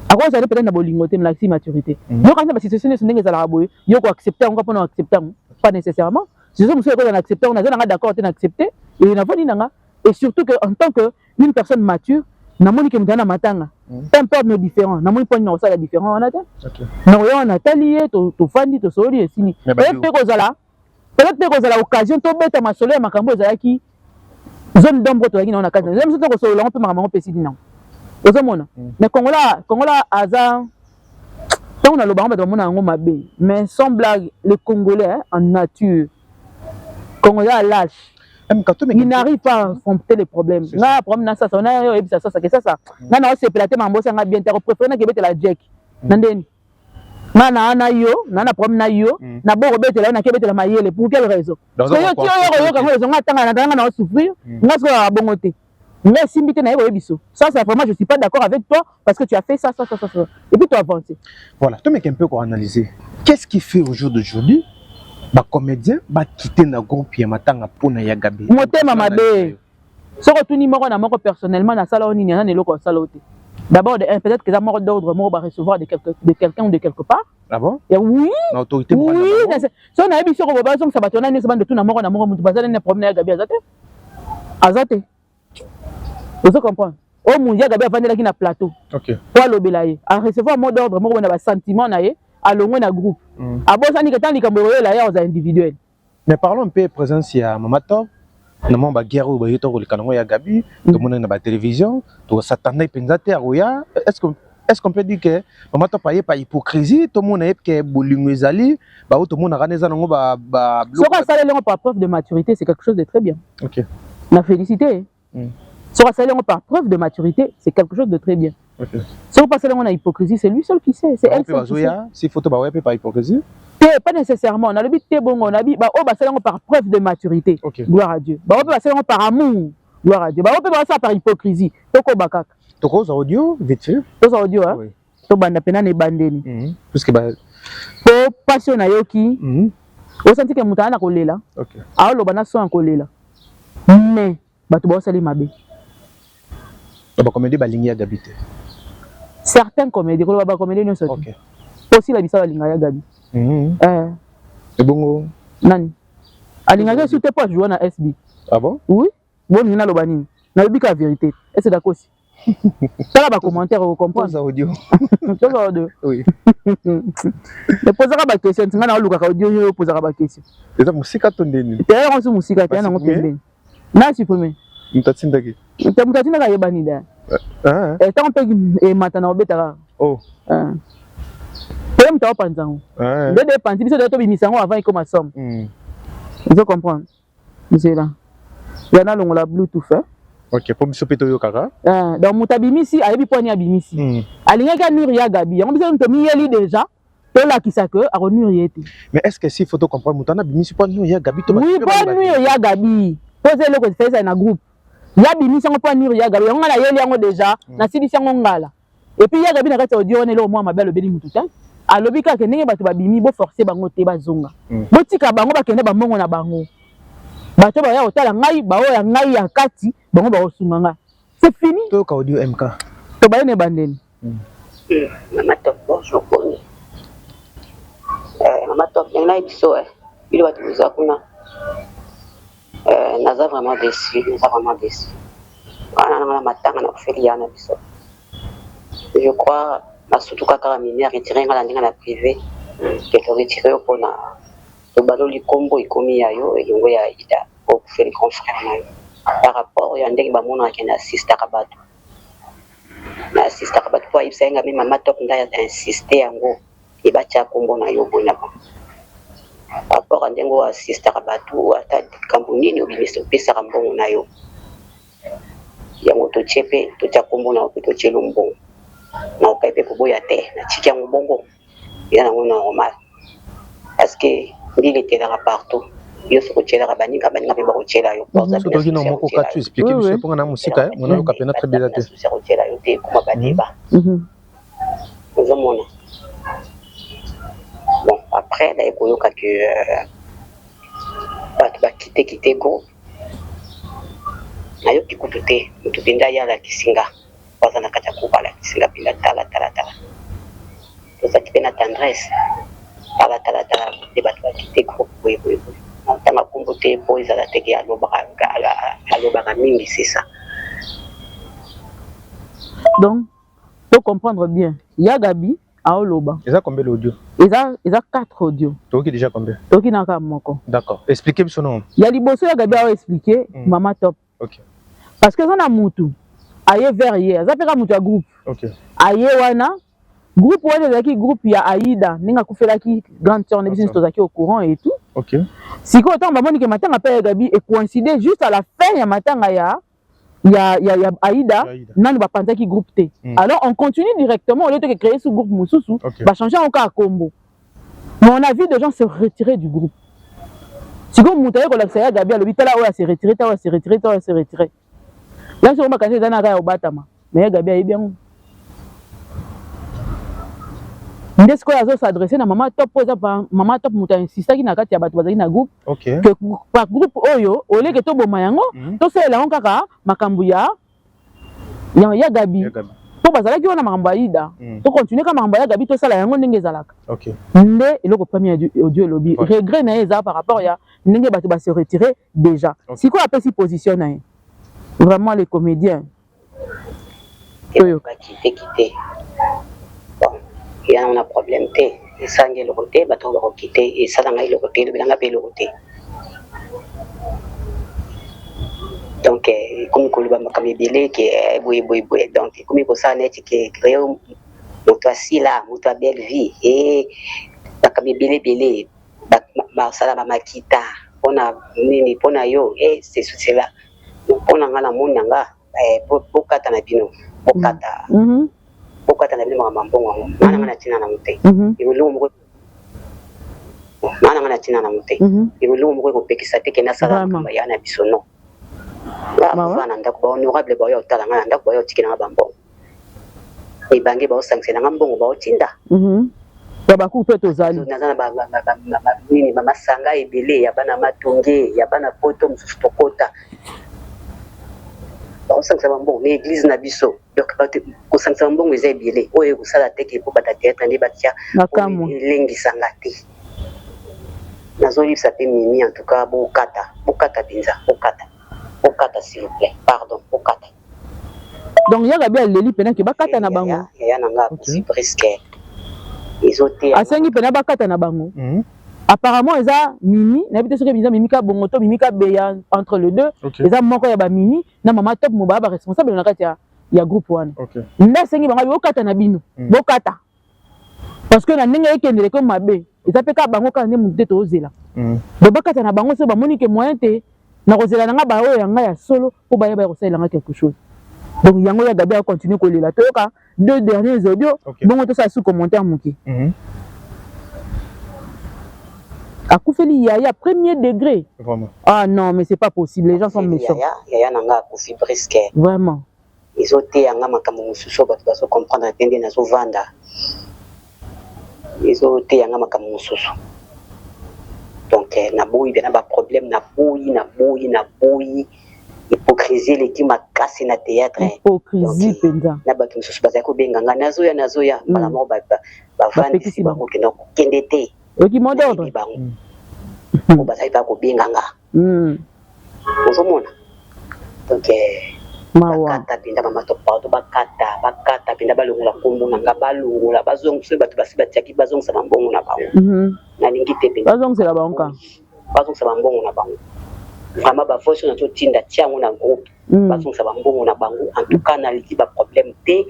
Speaker 1: Akozali peut-être na bolingo te, malakisi maturité. Yo kasi na basituation nyonso ndenge ezalaka boye, yo koaccepte yango mpona oaccepte yango, pas nécessairement. Situation mosusu ekozala na accepte yango, naza nanga d'accord te, na accepte e navandi nanga. Et surtout que en tant que une personne mature, namoni ke moto aza na matanga, peu importe nos différends, namoni mpo nini nakosala différent wana te. Nakoya wana, natali ye, tofandi, tosololi, esili. Peut-être mpe kozala occasion tobeta masolo ya makambo ezalaki zone d'ombre tozalaki nango na kati na biso, tokosolola yango mpe makambo yango mpe esili nango. Ozomona? Mais Kongola aza, ntango naloba yango, bato bamona yango mabe, mais sans blague, le Congolais, hein, en nature Congolais a lâche. Il n'arrive pas à affronter les problèmes. Nga problème na sasa na yo, oyebisa sasa ke sasa nga na osepela te, makambo osanga bien te, akopréféré nakebetela Jack na ndeni. Nga na yo na problème na yo, na bo kobetela yo, nakebetela mayele. Pour quelle raison? Parce que yo ti oyo koyoka ngo raison, nga tanga na tanga na osouffrir. Nga sikoyo kaka bongo te, nga esimbi te, naye koyebi so ça, c'est vraiment, je suis pas d'accord avec toi parce que tu as fait ça, ça, ça, ça, ça, et puis tu avances.
Speaker 2: Voilà, tomeka un peu koanalyser qu'est-ce qui fait au jour d'aujourd'hui bacomédien bakite na groupe ya matanga mpona ya Gabi.
Speaker 1: Motema mabe. Soki otuni moko na moko personnellement, nasala o nini? Aza na eloko asala o te. D'abord de un, peut-être que eza moko d'ordre moko barecevoir de quelqu'un ou de quelque part.
Speaker 2: Ah bon?
Speaker 1: Ya, oui.
Speaker 2: Na autorité?
Speaker 1: Oui, so nayebi soko bazongisa bato wana nyonso, bando tuna moko na moko, moto baza nini problème na ya Gabi, aza te, aza te. Ozo comprendre? Oyo mundu ya Gabi avandelaki na plateau po alobela ye, arecevoir mot d'ordre moko na basentiment na ye, alongwe na groupe. Abosani ke ntango likambo ekoyela ye, akozala individuel.
Speaker 2: Mais parlons un peu présence ya mama Top na mwa baguerre oyo baye tokoleka nango ya Gabi. Tomonani na batélévision, tosatandai mpenza te akoya. Est-ce qu'on peut dire que mama Top aye par hypocrisie? Tomona ye ke bolingo ezali, baoyo tomonaka wana eza nango ba
Speaker 1: Soki asaleli yango par preuve de maturité, c'est quelque chose de très bien. Na félicité. Soki asali yango par preuve de maturité, c'est quelque chose de très bien. Soki asali yango na hypocrisie, c'est lui seul qui sait, c'est elle
Speaker 2: seule qui sait. Si photo baoya mpe par hypocrisie?
Speaker 1: Te, pas nécessairement. Nalobi te bongo, nabi baoyo basali yango par preuve de maturité, gloire à Dieu. Baoyo mpe basali yango par amour, gloire à Dieu. Baoyo mpe basala par hypocrisie, tokoba kaka.
Speaker 2: Tokozwa audio vite fait?
Speaker 1: Tozwa audio, hein? Oui. Tobanda mpena na ebandeli.
Speaker 2: Puisque ba
Speaker 1: Po mpasi oyo nayoki, osanti ke moto aya na kolela, aoloba na son ya kolela, mais bato baosali mabe.
Speaker 2: Bacomédie balingi ya Gabi te?
Speaker 1: Certains comédie, koloba bacomédie nyonso te. Po Sila bisa balinga ya Gabi.
Speaker 2: Ebongo
Speaker 1: Nani alingaki esu te? Po ajoua na SB.
Speaker 2: Ah bon?
Speaker 1: Oui. Boningi naloba nini? Nalobi ka vérité, ese dakosi. Tala bacommentaire, okocomprendre.
Speaker 2: Audio.
Speaker 1: Toza audio.
Speaker 2: Oui.
Speaker 1: Epozaka baquestion ntinga na olukaka audio oyo opozaka baquestion.
Speaker 2: Eza mosika to ndeni?
Speaker 1: Te, yango so mosika te, yango pembeni na supprime.
Speaker 2: Moto atindaki?
Speaker 1: Moto atindaka ayebani da. Ntango mpe emata na obetaka mpe moto aopanza yango nde de epanzi biso de tobimisa yango avant ekoma somme. Ozo comprendre? Nzela ya nalongola bluetooth, eh?
Speaker 2: Ok, mpo biso mpe toyokaka.
Speaker 1: Donc moto abimisi ayebi mpo ani abimisi. Alingaki anuire ya Gabi, yango biso tomiyeli déjà tolakisa ke akonuire ye te.
Speaker 2: Mais est ce que s'il faut to comprendre, moto wana abimisi mpo anuire ya Gabi to?
Speaker 1: Oui, mpo anuire ya Gabi, mpo eza eloko ezali na groupe. Ya bimisi yango mpo anuire ya Gabi, yango ngai nayeli yango déjà, nasilisi yango ngala. Et puis ya Gabi, na kati ya audio wana, eloko mwa mabe alobeli mutu te. Alobi kaka ndenge bato babimi, boforce bango te bazonga. Botika bango bakende, bambongo na bango. Bato baya kotala ngai, baoyo ya ngai ya kati, bango bakosunga ngai. C'est fini.
Speaker 2: Toyoka audio MK.
Speaker 1: Tobaye na ebandeli.
Speaker 3: Mama Top, bonjour, boni? Mama Top, ndenge nayebi biso, bino bato boza kuna, naza vraiment déçu, naza vraiment déçu. Wana nanga na matanga na kofeli ya na biso, je crois nasutuka kaka mimi aretire nga na ndenge na privé ke toretire yo mpona tobaloli nkombo, ekomi ya yo elongo ya Ida okufeli grand frère na yo, par rapport ya ndenge bamonaka na assistaka bato, na assistaka bato, mpo ayebisa ye nga mi Mama Top nda insiste yango ebatya nkombo na yo boye na bango, par rapport ya ndenge oyo assistaka bato, ata likambo nini obimisa, opesaka mbongo na yo. Yango totie mpe totya nkombo na yo mpe totielo mbongo na okai mpe koboya te. Natiki yango bongo, eza nango normal, parce que mbila etelaka partout. Yo soki otielaka baninga, baninga mpe bakotiela yo.
Speaker 2: Soki na moko ka tu explique biso mponga na mosika mona yoka pena très bien te.
Speaker 3: Susi akotiela yo te, ekoma badeba, ozomona. Bon, après naye koyoka ke bato bakite kite groupe. Nayoki kutu te, motu mpenza ye alakisi nga, aza na kati ya groupe, alakisi nga mpenza: tala, tala, tala. Tozalaki mpe na Tendresse. Tala, tala, tala nde bato bakite groupe boye boye boye. Ntanga nkombo te mpo ezala teke alobaka mingi, c'est ça.
Speaker 1: Donc to comprendre bien, ya Gabi aoloba.
Speaker 2: Eza combien l'audio?
Speaker 1: Eza 4 audio.
Speaker 2: Toyoki déjà combien?
Speaker 1: Toyoki na kaka moko.
Speaker 2: D'accord, expliquez biso non.
Speaker 1: Ya liboso, ya Gabi ao expliquer Mama Top. Parce que eza na mutu aye vers ye, aza mpe kaka mutu ya groupe. Aye wana, groupe wana ezalaki groupe ya Aida, ndenge akufelaki grande sœur na biso nyonso, tozalaki au courant et tout. Sikoyo ntango bamoni ke matanga mpe ya Gabi ecoïncide juste à la fin ya matanga ya Aida, nanu bapanzaki groupe te. Alors on continue directement, au lieu de créer sous groupe mosusu, bachange yango kaka kombo. Mais on a vu des gens se retirer du groupe. Sikoyo moto aye kolakisa ya Gabi, alobi: tala oyo ase retire, tala oyo ase retire, tala oyo ase retire. Ya soko makanisi eza na kaka ya kobatama, mais ya Gabi ayebi yango nde sikoyo azos'adresse na Mama Top, mpo eza Mama Top moto ainsistaki na kati ya bato bazalaki na groupe ke par groupe oyo oleke toboma yango, tosalela yango kaka makambo ya Gabi, mpo bazalaki wana makambo ya Ida. Tocontinue kaka makambo ya Gabi, tosala yango ndenge ezalaka. Nde eloko premier audio elobi, regret na ye eza par rapport ya ndenge bato base retire déjà. Sikoyo apesi position na ye, vraiment les comédiens.
Speaker 3: Oyo bakite kite, bon, eza na problème te, esangi eloko te. Bato bakokite, esalanga eloko te, elobelanga mpe eloko te. Donc ekomi koloba makambo ebele ke boye boye boye. Donc ekomi kosala neti ke moto asila, moto ya belle vie e makambo ebele ebele, basala bamakita mpona nini, mpona yo e ceci cela. Mpona nga, namoni na nga bokata na bino, bokata, bokata na bino makambo ya mbongo yango. Nga na nga na ntina nango te. Eloko moko nga na nga na ntina nango te, eloko moko ekopekisa te ke nasala makambo ya na biso. Non, nga kovanda na ndako, bahonorable baoya kotala nga na ndako, baoya kotikela nga bambongo, mibange baosangisela nga mbongo, baotinda.
Speaker 1: Ya bakuku mpe tozali.
Speaker 3: Naza na nini, bamasanga ebele ya bana Matonge, ya bana Poto mosusu tokota. Bakosangisa bambongo na église na biso. Donc bato kosangisa bambongo eza ebele. Oyo ekosala te ke po bato ya théâtre nde batia elengisanga te. Nazoyebisa pe Mimi en tout cas bokata, bokata penza, bokata. Bokata s'il vous plaît. Pardon, bokata.
Speaker 1: Donc ya Gabi aleli pena ke bakata na bango.
Speaker 3: Yaya na nga akufi presque. Ezoteya.
Speaker 1: Asengi pena bakata na bango. Mm. Apparemment eza Mimi, nayebi te soki eza Mimi Kabongo to Mimi Kabeya entre les deux. Okay. Eza moko ya ba Mimi na mama Top Mobaya ba responsable na kati ya ya groupe wana. Okay. Nde asengi bango bokata na bino. Mm. Bokata. Parce que na ndenge ekendele ko mabe, eza pe kaka bango kaka nde mutu te tozela. Mm. Donc bakata na bango soki bamoni ke moyen te nakozela na nga ba oyo ya nga ya solo po baya baya kosalela nga quelque chose. Donc yango ya Gabi a continuer kolela. Toyoka deux derniers audios, okay. Bongo tosala sous commentaire moke. Mm -hmm. Akufeli yaya premier degré.
Speaker 2: Vraiment.
Speaker 1: Ah non, mais c'est pas possible, les gens sont méchants.
Speaker 3: Yaya, yaya na nga akufi presque.
Speaker 1: Vraiment.
Speaker 3: Ezoteya nga makambo mosusu oyo bato bazo comprendre te nde nazovanda. Ezoteya nga makambo mosusu. Donc naboyi bena ba problème, naboyi, naboyi, naboyi. Hypocrisie eleki makasi na théâtre.
Speaker 1: Hypocrisie mpenza.
Speaker 3: Na bato mosusu bazali kobenga nga nazoya, nazoya, mbala moko bavandisi bango kende kokende te.
Speaker 1: Oyoki mot d'ordre?
Speaker 3: Bango. Po bazali kaka kobenga nga. Ozomona? Donc bakata mpenza mama to pardon, bakata, bakata mpenza, balongola nkombo na nga, balongola, bazongisa soki bato basi batiaki, bazongisa bambongo na bango. Nalingi te mpenza.
Speaker 1: Bazongisela bango kaka.
Speaker 3: Bazongisa bambongo na bango. Vraiment ba voice oyo nazotinda tia yango na groupe. Bazongisa bambongo na bango. En tout cas nalingi ba problème te.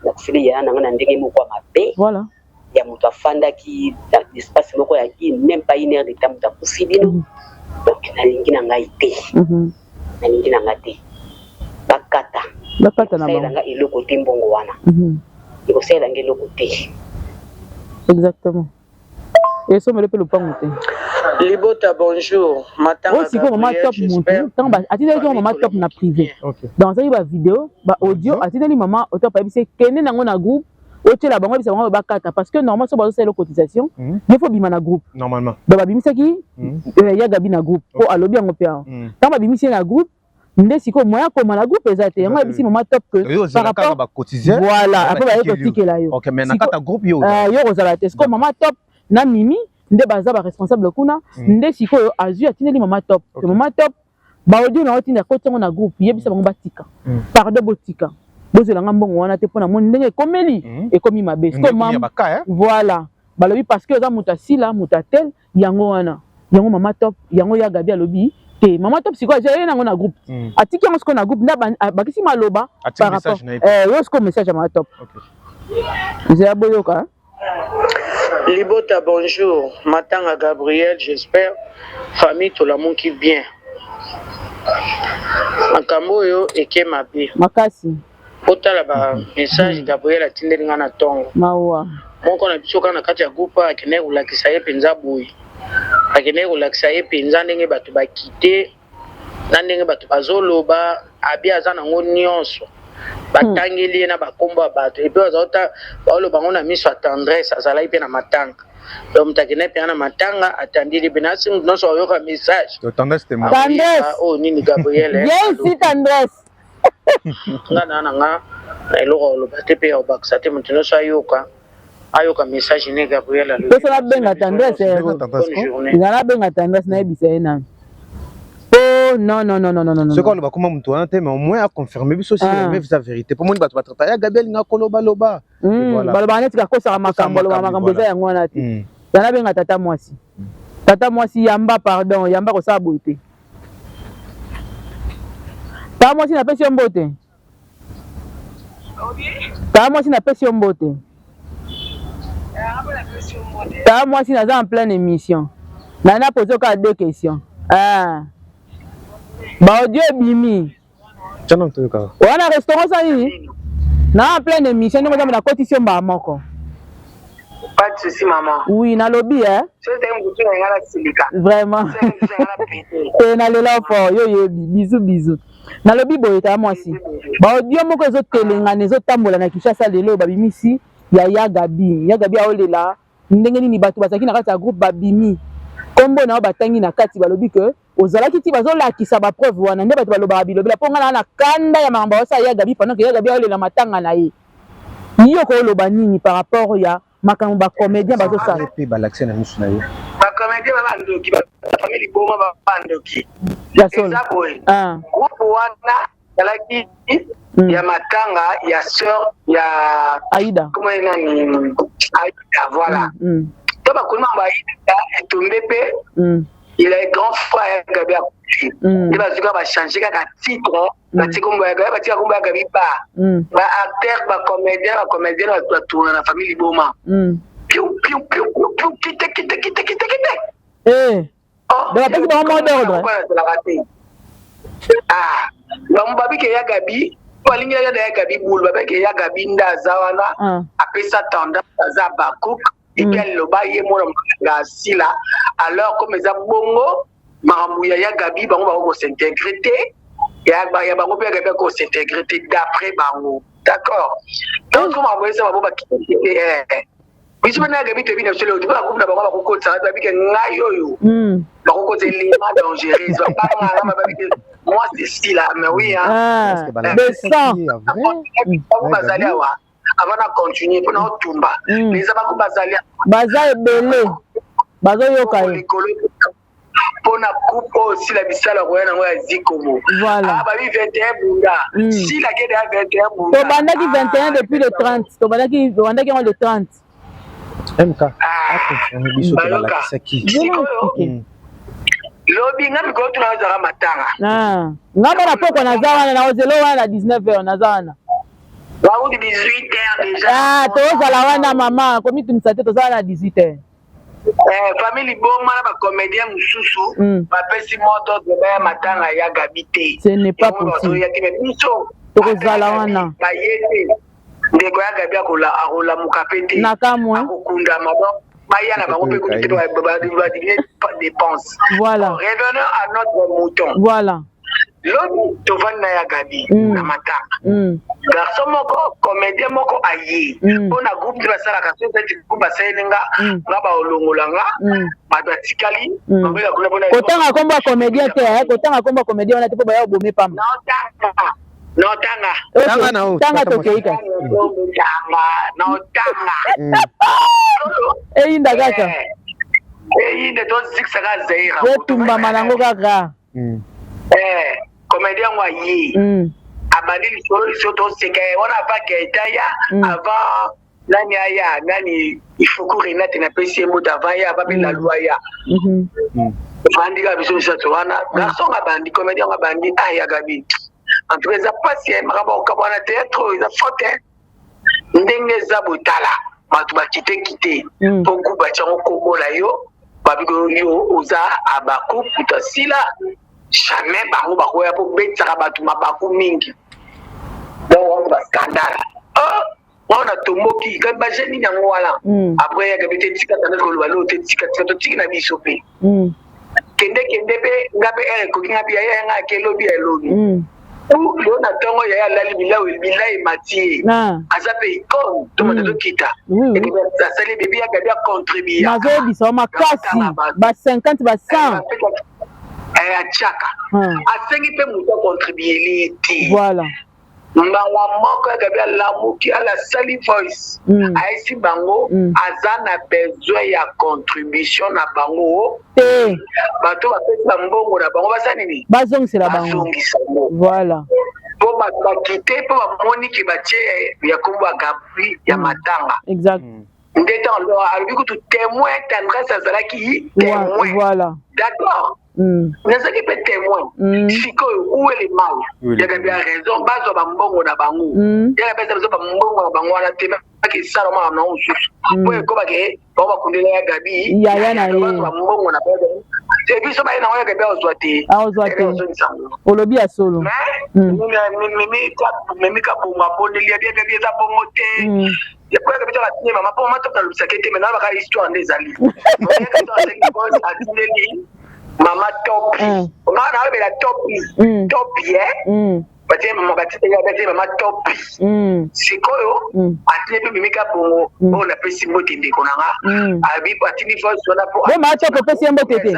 Speaker 3: Nakufeli yaya na nga na ndenge moko ya mabe.
Speaker 1: Voilà.
Speaker 3: Ya moto afandaki na espace moko ya une, même pas une heure de temps, moto akufi bino. Donc nalingi na ngai te. Nalingi na ngai te. Bakata.
Speaker 1: Bakata na bango.
Speaker 3: Ekosalela nga eloko te mbongo wana. Ekosalela nga eloko te.
Speaker 1: Exactement. Esombele pe lopango te.
Speaker 4: Libota bonjour matanga
Speaker 1: Oyo sikoyo mama top mutu tango ba atindeli mama top na privé. Donc azali ba vidéo, ba audio atindeli mama top ayebisi kende nango na groupe otiela bango bisa bango bakata parce que normalement so bazosala cotisation il faut bima na groupe
Speaker 2: normalement.
Speaker 1: Donc babimisaki ya Gabi na groupe po alobi yango pe awa. Tango babimisi ye na groupe nde sikoyo moyen akoma na groupe eza te yango ayebisi mama top que par rapport
Speaker 2: ba cotisé
Speaker 1: voilà après baye kotikela yo.
Speaker 2: OK, mais na kata groupe yo
Speaker 1: yo kozala te. Sikoyo mama top na Mimi nde baza ba responsable kuna nde sikoyo azui atindeli mama top que mama top ba audio na otinda koti yango na groupe yebisa bango batika pardon botika bozela nga mbongo wana te pona moni ndenge ekomeli ekomi mabe sikoyo mama voilà balobi parce que oza moto asila moto atel yango wana yango mama top yango ya Gabi alobi te mama top sikoyo azwi aye nango na groupe atiki yango sikoyo na groupe nde abakisi maloba par rapport yo sikoyo message ya mama top nzela boyoka.
Speaker 4: Libota bonjour matanga Gabriel j'espère famille tolamuki bien makambo oyo eke mabe
Speaker 1: makasi
Speaker 4: botala ba message Gabriel atindeli nga na tongo
Speaker 1: mawa
Speaker 4: moko na biso kaka na kati ya groupe akendaki kolakisa ye mpenza boye akendaki kolakisa ye mpenza ndenge bato bakite na ndenge bato bazoloba abi aza nango nyonso batangeli ye na bakombo ya bato epuis bazota baoloba ngo na miso ya tendresse azalaki mpe na matanga donc moto akendaki mpenza na matanga atandeli mpe nasi moto nyonso ayoka message
Speaker 1: tendresse
Speaker 4: oyo nini Gabriel
Speaker 1: bien si tendresse
Speaker 4: nga na nga na eloko ya koloba te mpe ya kobakisa te moto nyonso ayoka ayoka message ne Gabriel alobi.
Speaker 1: Posa nabenga tendresse nga nabenga tendresse nayebisa ye nanu po non non non non non
Speaker 2: soki aloba koma moto wana te mais au moins aconfirme biso si ah. sa vérité po moni bato batrata ya Gabriel nga koloba loba
Speaker 1: balobaka neti kakosaka makambo alobaka makambo eza yango wana te ya nabenga tata mwasi tata mwasi yamba pardon yamba kosala boye te tata mwasi napesi yo mbote Tata mwasi napesi yo mbote. Tata mwasi naza en pleine émission. Na na pose kaka deux questions. Ah. Ba audio ebimi.
Speaker 2: Tchana toyoka.
Speaker 1: Wana restaurant sa nini? Na en pleine émission ndenge oza nakotisi yo mbala moko.
Speaker 4: Pas de souci maman.
Speaker 1: Oui, nalobi hein. Vraiment. Te nalela fort yo yebi. Bisous bisous. Nalobi boye tala mwasi. Ba audio moko ezo telengana ezo tambola na Kinshasa lelo babimisi ya ya Gabi. Ya Gabi aolela ndenge nini bato bazalaki na kati ya groupe babimi. Kombo na yo batangi na kati balobi que. Ozalaki ti bazolakisa ba preuve wana nde bato balobaka bilobela mpo nga na na kanda ya makambo aosala ya Gabi pendant que ya Gabi aolela matanga na ye. Yo koloba nini par rapport ya makambo ba comédien bazosala?
Speaker 2: Mpe balakisa na miso na yo.
Speaker 4: Ba comédien ba bandoki, ba famille liboma ba bandoki.
Speaker 1: Ya solo.
Speaker 4: Eza boye.
Speaker 1: Ah.
Speaker 4: Groupe wana ezalaki ya matanga ya sœur ya
Speaker 1: Aïda.
Speaker 4: Comment nani? Aïda, voilà. To bakoni ba Aïda etombe pe. Il est grand frère ya Gabi akufi. Nde bazuka ba changer kaka titre, batie kombo ya Gabi, batika kombo ya Gabi ba. Ba acteur, ba comédien, ba comédienne ba tourna na famille liboma. Piu piu piu piu piu kite kite kite kite kite.
Speaker 1: Eh. Oh, Donc bapesi bango mot d'ordre.
Speaker 4: Ah, bango babike ya Gabi, balingi ya ya Gabi bulu, babike ya Gabi nda aza wana,
Speaker 1: ah.
Speaker 4: apesa tendance aza Habacuc, et puis aloba ye mwana mwana asila, alors comme eza bongo, makambo ya ya Gabi bango bako s'intégrer te, ya ya bango pe ya Gabi ko s'intégrer te d'après bango. D'accord. Donc makambo eza bango bakite eh. Biso mpe na Gabi toyebi na biso lelo ba groupe na bango bakokotisa babi ke ngai oyo bakokotisa elema dangereuse babanganga babi ke moi c'est Sila mais oui hein.
Speaker 1: Ah,
Speaker 4: bango bazali awa avant na continuer mpona otumba mais eza bango bazali
Speaker 1: baza ebele bazoyoka ye
Speaker 4: likolo mpona coupe oyo Sila bisala koya nango ya Zikomo.
Speaker 1: Voilà.
Speaker 4: Ah, babi 21 bunda. Sila kede ya 21 bunda.
Speaker 1: Tobandaki 21 depuis le 30. Tobandaki tobandaki yango le 30.
Speaker 2: MK. Akonfirme biso ke balakisaki.
Speaker 4: Sikoyo. Lobi nga mikolo tuna ozala matanga.
Speaker 1: Ah. Nga mona poko naza wana na ozelo wana na 19h naza wana.
Speaker 4: Bauti 18h déjà.
Speaker 1: Ah, tozala wana mama, komitungisa te tozala na 18h.
Speaker 4: Eh, famille liboma na bacomédien mosusu bapesi moto d'ordre ya matanga ya Gabi te.
Speaker 1: Ce n'est pas possible.
Speaker 4: Te, mais biso
Speaker 1: tokozala wana.
Speaker 4: Baye te. Ndeko ya Gabi akolamuka mpe te.
Speaker 1: Nakamwe.
Speaker 4: Akokundama donc baya na bango mpe kutu te badiminuer dépense.
Speaker 1: Voilà.
Speaker 4: Revenons à notre mouton.
Speaker 1: Voilà.
Speaker 4: Lobi tovandi na ya Gabi na matanga. Garçon moko comédien moko aye mpo na groupe nde basalaka so eza groupe basaleli nga nga baolongola nga bato batikali babeka kuna mpona
Speaker 1: kotanga kombo ya comédien te, kotanga kombo ya comédien wana te mpo baya obome pamba.
Speaker 4: Naotanga naotanga
Speaker 2: Tanga na oyo,
Speaker 1: tanga
Speaker 2: tanga
Speaker 1: tokei kasi
Speaker 4: tanga naotanga
Speaker 1: eyinda kaka
Speaker 4: eyinda tozikisaka Zaire
Speaker 1: otumbama nango kaka.
Speaker 4: Eh, comédien yango aye abandi lisolo lisolo toseka ye wana avant Gaëtan ya avant nani aya nani ifuku Renate napesi ye moto avant ye avant mpe Lalu aya vandi kaka biso misato wana garçon abandi comédien yango abandi ah ya Gabi en tout cas eza mpasi ya makambo ya kokabwana na théâtre oyo eza faute ndenge eza botala bato bakite kite mpo groupe batiango kombo na yo babiko yo oza abaku kuta sila jamais bango bakoya mpo betisaka bato mabaku mingi donc wana bascandale wana tomboki kasi baje nini yango wana après ya Gabi te tika tanda koloba loo te tika tika totiki na biso mpe kende kende mpe nga mpe ere ekoki nga mpe yaya nga ake elobi ya elobi lelo na ntongo yaya alali bilau bilai emati ye aza mpe icone tomata tokita asali bebi ya Gabi acontribue
Speaker 1: nazoyebisa yo makasi ba 50 ba 100
Speaker 4: atiaka asengi mpe moto acontribueli ye te
Speaker 1: voilà
Speaker 4: mbala moko ya Gabi alamuki alasali voice ayesi bango aza na besoin ya contribution na bango
Speaker 1: te
Speaker 4: bato bapesi bambongo na bango basala nini
Speaker 1: bazongisela bango
Speaker 4: bazongisa ngo
Speaker 1: voilà
Speaker 4: mpo bato bakite mpo bamoni ke batie ya kombo ya Gabi ya matanga
Speaker 1: exact
Speaker 4: nde ntango alobi kutu témoin Tendresse azalaki témoin
Speaker 1: voilà
Speaker 4: d'accord nazalaki mpe témoin sikoyo où est le mal ya Gabi ya raison bazwa bambongo na bango ya Gabi aza bazwa bambongo na bango wana te bakesala makambo nango mosusu po ekobake bango bakundela ya Gabi
Speaker 1: yaya na ye
Speaker 4: bazwa bambongo na bango te biso baye nango ya Gabi azwa te
Speaker 1: azwa te olobi ya solo
Speaker 4: memi kabongo abondeli ya Gabi eza bongo te ya Gabi to atindi mama mpo mama to nalobisaki te mais nalobaka histoire nde ezali atindeli mama Topi nga nalobela Topi Topi e batie mama batie mama Topi sikoyo atindi mpe mimika bongo oyo napesi mbote ndeko na nga abi atindi voice wana
Speaker 1: po mama Topi opesi ye mbote te.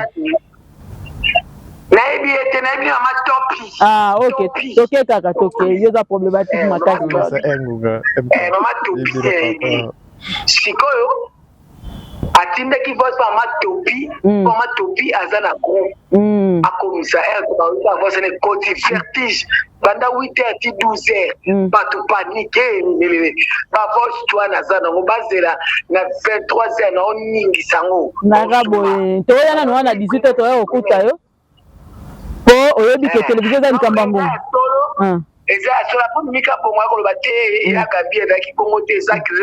Speaker 4: Nayebi ye te, nayebi mama Topi.
Speaker 1: Ah, ok, toke kaka, toke yo oza problématique makasi.
Speaker 4: Mama Topi nayebi. Sikoyo atindaki voice mama Topi, mama Topi aza na groupe, akomisa heure bayoka voice na ekoti vertige banda 8 heures ti 12 heures, bato panique. Ba voice wana aza nango, bazela na 23 heures na oningisa yango.
Speaker 1: Naka boye, toya nanu wana 18 heures, toya kokuta yo, po oyebi ke télévision eza likambo ya ngonga.
Speaker 4: Eza ya solo, mpo mika bongo akoloba te eyaka bi ezalaki bongo te. Eza ke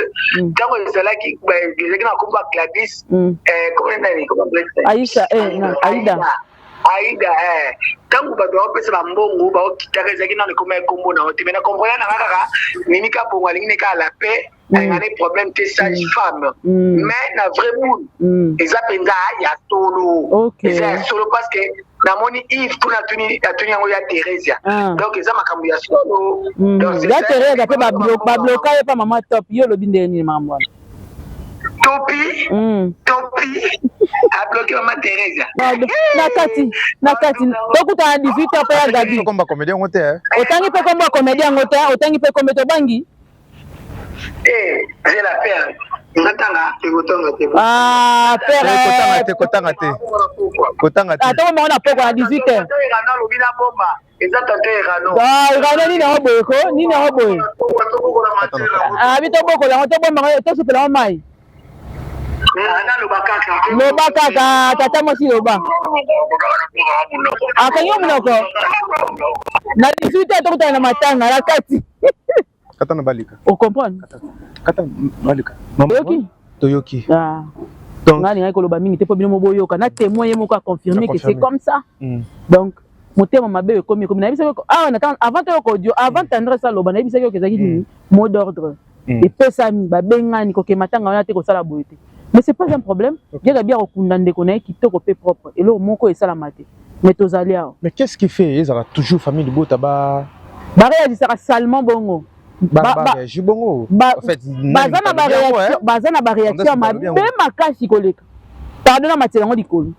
Speaker 4: ntango ezalaki na kombo ya Gladys, nani?
Speaker 1: Aisha, Aida.
Speaker 4: Aida. Ntango bato baopesa bambongo, baokitaka, ezalaki nano ekoma ekombo na yo te. Mais na comprendre nanga kaka, Mimika Bongo alingi ne kaka la paix, alingani problème te, sage femme. Mais na vrai boule, eza mpenza ya solo, eza ya solo, parce que namoni Yves kuna atuni, atuni yango ya Theresia. Donc eza makambo ya solo.
Speaker 1: Ya Theresia mpe babloka ye mpa mama Top. Yo olobi ndenge nini makambo wana?
Speaker 4: Topi, Topi abloke mama Theresia.
Speaker 1: Na kati tokutana 18 heures mpe ya Gabi.
Speaker 2: Komba comédien yango te.
Speaker 1: Otangi mpe kombo ya comédien yango te, otangi mpe kombo, tobangi.
Speaker 4: Te, zela père, ngatanga ekotanga te.
Speaker 1: Ah, père.
Speaker 2: Kotanga te, kotanga te, kotanga te.
Speaker 1: Ata bongo na poko na 18 heures.
Speaker 4: Alobi na bomba, eza tonton Erano.
Speaker 1: Ah, Erano, nini yango boye ko? Nini yango boye? Abi tobokola yango, tobomba, tosopela yango mai.
Speaker 4: Naloba kaka.
Speaker 1: Loba kaka, tata mwasi, loba. Akangi yo monoko. Na 18 heures tokutana na matanga na kati.
Speaker 2: Kata na balika.
Speaker 1: Ocomprendre?
Speaker 2: Kata balika.
Speaker 1: Oyoki?
Speaker 2: Toyoki.
Speaker 1: Donc ngai ngai koloba mingi te, mpo bino mo boyoka na témoin ye moko aconfirme que c'est comme ça. Donc motema mabe ekomi, ekomi. Nayebisaki awa na avant toyoka audio, avant Tendresse aloba, nayebisaki oyo ezalaki nini, mot d'ordre epesami, babengani kokema ntanga wana te, kosala boye te. Mais c'est pas un problème, yaka bia kokunda ndeko na ye kitoko mpe propre, eloko moko esalama te. Mais tozali awa.
Speaker 2: Mais qu'est-ce qui fait ezala toujours famille libota ba
Speaker 1: Baréagisaka salement bongo.
Speaker 2: Baréagir bongo?
Speaker 1: Baza na baréaction ya mabe makasi koleka. Pardon, na matiela yango likolo.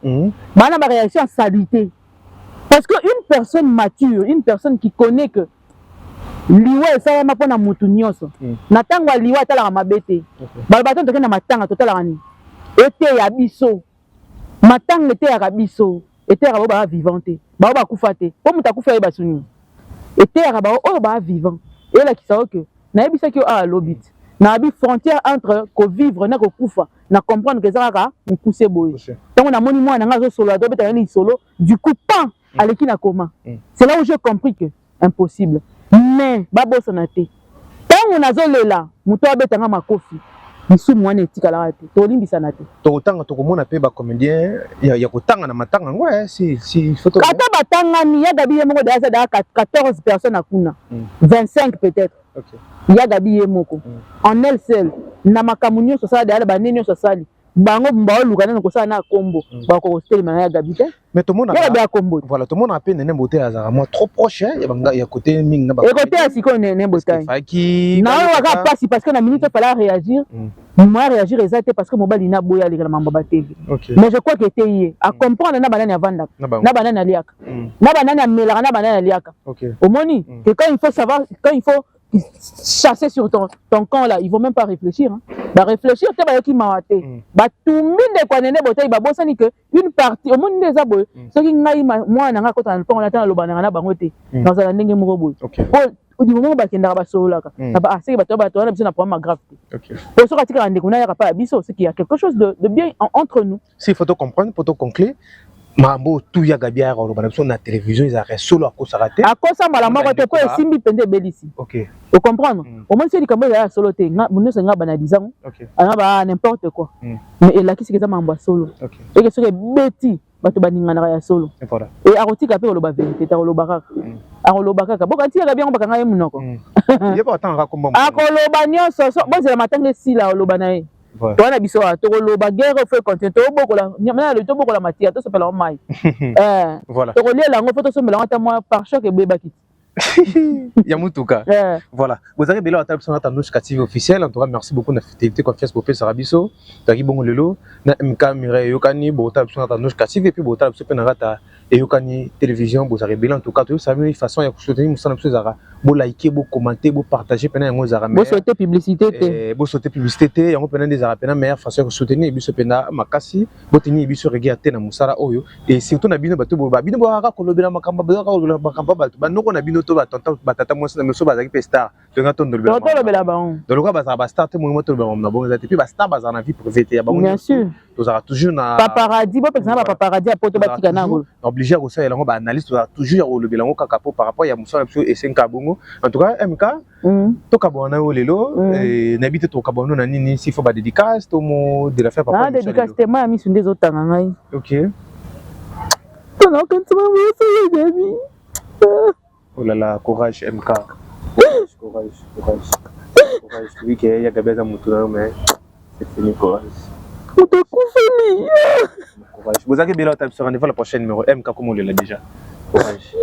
Speaker 1: Baza na baréaction ya saleté, parce que une personne mature, une personne qui connaît que liwa esalama mpona motu nyonso, na ntango ya liwa atalaka mabe te. Baloba te tokende na matanga, totalaka nini? Eteya biso matanga, eteyaka biso, eteyaka bao baa vivant te, bao bakufa te, mpo moto akufa ayeba su nini. Eteyaka bao oyo baa vivant, elakisa oyo ke nayebisaki yo awa alobi ti nayebi frontière entre kovivre na kokufa, na comprendre ke eza kaka mokuse boye. Ntango namoni mwana nanga azosolola, tobetaka lisolo, du coup pan aleki na coma, c'est là où j'ai compris que impossible. Mais babosana te, ntango nazolela, moto abetanga makofi, lisumu wana etikalaka te, tolimbisana te.
Speaker 2: Tokotanga, tokomona mpe bacomédien ya kotanga na matanga yango, si si.
Speaker 1: Ata batangami, ya Gabi ye moko deya aza deya 14 personnes akuna, 25 peut-être. Ya Gabi ye moko en elle seule, na makambo nyonso asala deya, bane nyonso asali, bango baoluka nano kosala na kombo, bakoka kotelema na ya Gabi te.
Speaker 2: Mais tomona
Speaker 1: Ya Gabi ya kombo.
Speaker 2: Voilà, tomona mpe Nene Bote azalaka mwa trop proche ya côté mingi na
Speaker 1: ekote ya sikoyo. Nene Botai naoyo mpasi, parce que na minute fallait réagir, moyen réagir eza te, parce que mobali na boya aleka na mambo ba TV. Mais je crois que ete ye acomprendre na banani avandaka, na banani aliaka, na banani amelaka, na banani aliaka. Omoni que quand il faut savoir, quand il faut chasser sur ton camp là, ils vont même pas réfléchir, hein. Ba réfléchir te, bayoki mawa te, batumbi ndeko ya Nene Botai, babosani que une partie omoni nde eza boye. Soki ngai mwana na ngai akota na lopango, nata naloba nanga na bango te, nazala ndenge moko boye. Po du moment bakendaka, basololaka, ah, seki bato, bato wana biso na problème grave te, po soki atikaka ndeko na yaka pa ya biso, c'est qu'il y a quelque chose de bien entre nous.
Speaker 2: S'il faut comprendre, pour conclure, makambo tu ya Gabi ayaka koloba na biso na télévision ezalaka solo, akosaka te?
Speaker 1: Akosa mbala moko te, po esimbi mpenza, ebelisi. Ocomprendre? Omoni soki likambo ezala ya solo te, nyonso nga banalize yango, anga ba n'importe quoi. Mais elakisi eza makambo ya solo, eke soki ebeti bato baninganaka ya solo, e akotika mpe koloba vérité te, akoloba kaka, akoloba kaka. Boka ntikaka biango, bakanga ye monoko, akoloba nyonso. Bozela matanga esila, oloba na ye. Toza na biso awa, tokoloba guerre faut continue. Tobokola nalobi, tobokola matia, tosopela yango mai, tokoliela yango, fo tosombela yango ata mwa pare-choc ebebaki ti.
Speaker 2: Ya mutuka. Voilà, bozalaki ebele ata biso na Tanushka TV officiel. En tout cas, merci beaucoup na fidélité, confiance bopesaka biso. Tozalaki bongo lelo na MK Mireille Eyokani. Botala biso na Tanushka TV et puis botala biso mpe na kata. Eyokani Television, bozalaka ebele en tout cas, toyebisaka bino façon ya kosoutenir mosala na biso ezalaka bolike, bokommente, bopartage mpena yango ezalaka
Speaker 1: bosote publicité te,
Speaker 2: eh, bosote publicité te, yango mpena nde ezalaka mpena meilleure façon ya kosoutenir biso mpena makasi, botenir biso rigueur te na mosala oyo. Et surtout na bino bato boye, bino boyaka kolobela makambo, boyaka kolobela makambo ya bato, banoko na bino to batata, batata mwasi na biso bazalaki mpe star, tolinga tondolobela
Speaker 1: tolobela bango.
Speaker 2: Donc lokola bazalaka bastar te, moninga tolobela makambo na bango eza te, mpe bastar bazalaka na vie privée te ya bango.
Speaker 1: Bien sûr.
Speaker 2: Tozalaka toujours na
Speaker 1: paparazzi, bopekisa na bapaparazzi ya poto batika nango.
Speaker 2: Obligé ya kosalela yango baanalyse, tozalaka toujours ya kolobela yango kaka po par rapport ya mosala na biso esenka bongo. En tout cas MK, tokabwana na yo lelo, nayebi te tokabwana na nini, s'il faut badédicace to mot de la fin, papa.
Speaker 1: Ah, dédicace te, mai ya misu nde ezotanga ngai.
Speaker 2: Ok.
Speaker 1: Mpona okanisa moso ya Gabi.
Speaker 2: Oh là là, courage MK, courage, courage, courage. Oui ke ya Gabi aza motu na yo, mais c'est fini, courage.
Speaker 1: Moto akufeli.
Speaker 2: Courage, bozalaki ebele ata biso. Rendez-vous la prochaine numéro. MK komolela déjà, courage.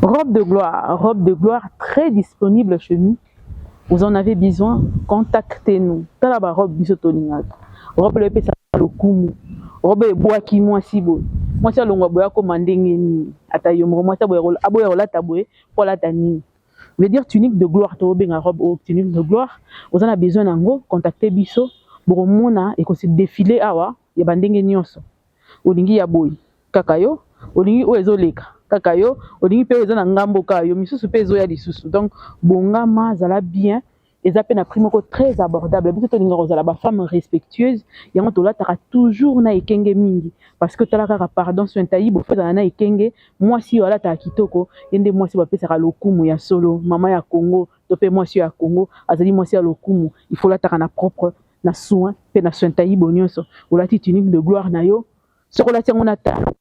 Speaker 1: Robe de gloire, robe de gloire très disponible chez nous. Vous en avez besoin, contactez-nous. Tala ba robe biso tolingaka. Robe oyo epesaka lokumu. Robe ebwaki mwasi boye. Mwasi alongwa boye akoma ndenge nini? Ata yo moko mwasi aboya kolata boye po alata nini? Veut dire tunique de gloire, tobenga robe oyo tunique de gloire. Oza na besoin nango, contactez biso. Bokomona ekosi défiler awa ya bandenge nyonso. Olingi ya boye kaka yo, olingi oyo ezoleka kaka yo, olingi mpe oyo eza na ngambo kaka yo, misusu mpe ezoya lisusu. Donc bongama, zala bien, eza mpe na prix moko très abordable. Biso tolinga kozala bafemme respectueuse, yango tolataka toujours na ekenge mingi, parce que tala kaka, pardon, sointai bofo ezala na ekenge. Mwasi oyo alataka kitoko, ye nde mwasi bapesaka lokumu ya solo. Mama ya Congo to mpe mwasi oyo ya Congo azali mwasi ya lokumu, il faut lataka na propre, na soin mpe na sointai bo nyonso. Olati tunique de gloire na yo, soki olati yango na talo,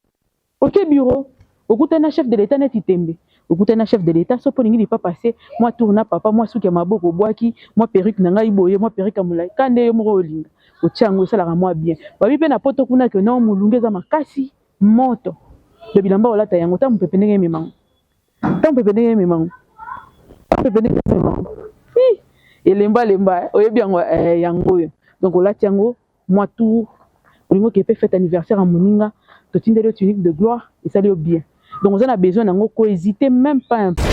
Speaker 1: oke bureau, okutani na chef de l'état neti tembe, okutani na chef de l'état, so mpo olingi lipapa se mwa tour na papa, mwa suki ya maboko obwaki, mwa perruque na ngai boye, mwa perruque ya molai ka nde yo moko olinga otia yango, esalaka mwa bien. Babi mpe na poto kuna ke non, molunge eza makasi, moto do bilamba olata yango, ta mopepe ndenge ememango, ta mopepe ndenge ememango, ta mopepe ndenge ememango, elemba lemba, oyebi yango, eh, yango oyo. Donc olati yango mwa tour, olingi okee mpe fête anniversaire ya moninga, totindeli yo tunique de gloire, esali yo bien. Donc oza na besoin nango, kohésiter même pas un peu.